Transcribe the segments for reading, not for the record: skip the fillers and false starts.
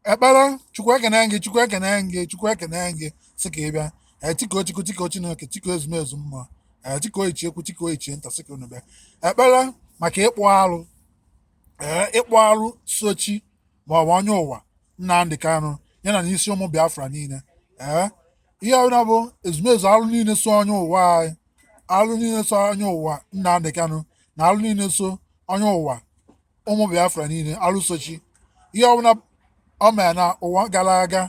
Ekpere. Chukwu ekene gị, Chukwu ekene gị, Chukwu ekene gị, sị ka ị bịa. Ee, tiko Chukwu, tiko Chineke, tiko ezumezu mmụọ. Ee, tiko ichie ukwu, tiko ichie nta, sị ka unu bịa. Ekpere maka ịkpụ alụ. Ee, ịkpụ alụ sochi ma ọ bụ onye ụwa Nnamdị Kanụ ya na n'isi ụmụ Biafra niile. Ee, ihe ọbụla bụ ezumezu alụ niile so onye ụwa anyị, alụ niile so onye ụwa Nnamdị Kanụ na alụ niile so onye ụwa ụmụ Biafra niile, alụ sochi ihe ọbụla o mere na ụwa gara aga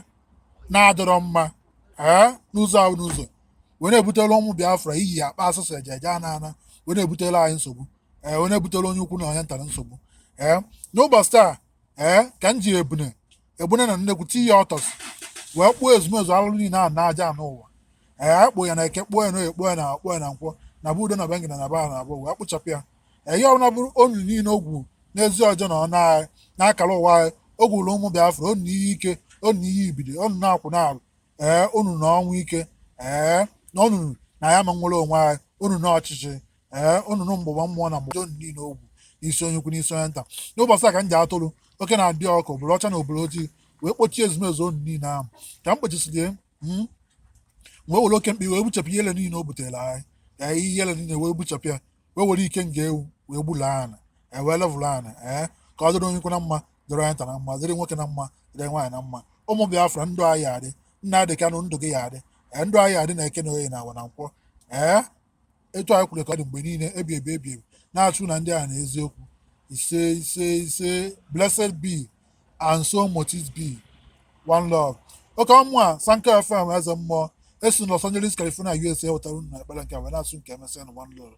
na-adịrọ mma, ee, n'ụzọ ahụ n'ụzọ wee na-ebutere ụmụ Biafra iyi akpa asụsụ eje eje ana ana, wee na-ebutere anyị nsogbu, ee, wee na-ebutere onye ukwu na onye nta nsogbu. Ee, n'ụbọchị taa, ee, ka m ji ebune ebune na nnekwu tinye ya ọtọs wee kpụọ ezumezu alụ niile ahụ n'aja anụ ụwa. Ee, anyị kpụọ ya na Eke, kpụọ ya na Oye, kpụọ ya na kpụọ ya na Nkwọ, na bụ udo na bengina na ba na abụọ, wee kpụchapụ ya. Ee, ihe ọbụla bụrụ onu niile ogwu n'ezi ọjọọ na ọnụ anyị n'akara ụwa anyị, o gwuru ụmụ Biafra onu ihe ike, onu ihe ibidi, onu na-akwụ na-arụ, ee, onu na ọnwụ ike, ee, na onunu na ya ma nwere onwe anyị, onu na ọchịchị, ee, onu na mgbụgba mmụọ na mgbụgba onu niile ogwu n'isi onye ukwu, n'isi onye nta. N'ụbọchị a ka m ji atụrụ oke na-adị ọkụ obodo ọcha na obodo ojii wee kpochie ezumezu onu niile ahụ. Ka m kpochisiri, wee were oke mkpi wee gbuchapụ ihe niile o butere anyị. Ee, ihe niile wee gbuchapụ ya, wee were ike nga ewu wee gbula ana, ee, wee levụlụ ana, ee, ka ọ dịrị onye ukwu na mma, dịrị onye nta na mma, dịrị nwoke na mma, dịrị nwaanyị na mma. Ụmụ Biafra, ndụ anyị adị. Nnamdị Kanụ, ndụ gị ya adị. Ee, ndụ anyị adị na Eke na Oye na Awa na Nkwọ. Ee, etu anyị kwuru ka ọ dị mgbe niile, ebi ebi ebi ebi, na-achụ na ndị a na eziokwu. Ise, ise, ise. Blessed be and so must it be. One love. Oke ọmụ a Sanko FM, eze mmụọ esi Los Angeles, California, USA wetara unu na ekpere nke a wee na-asụ nke emesịa na one love.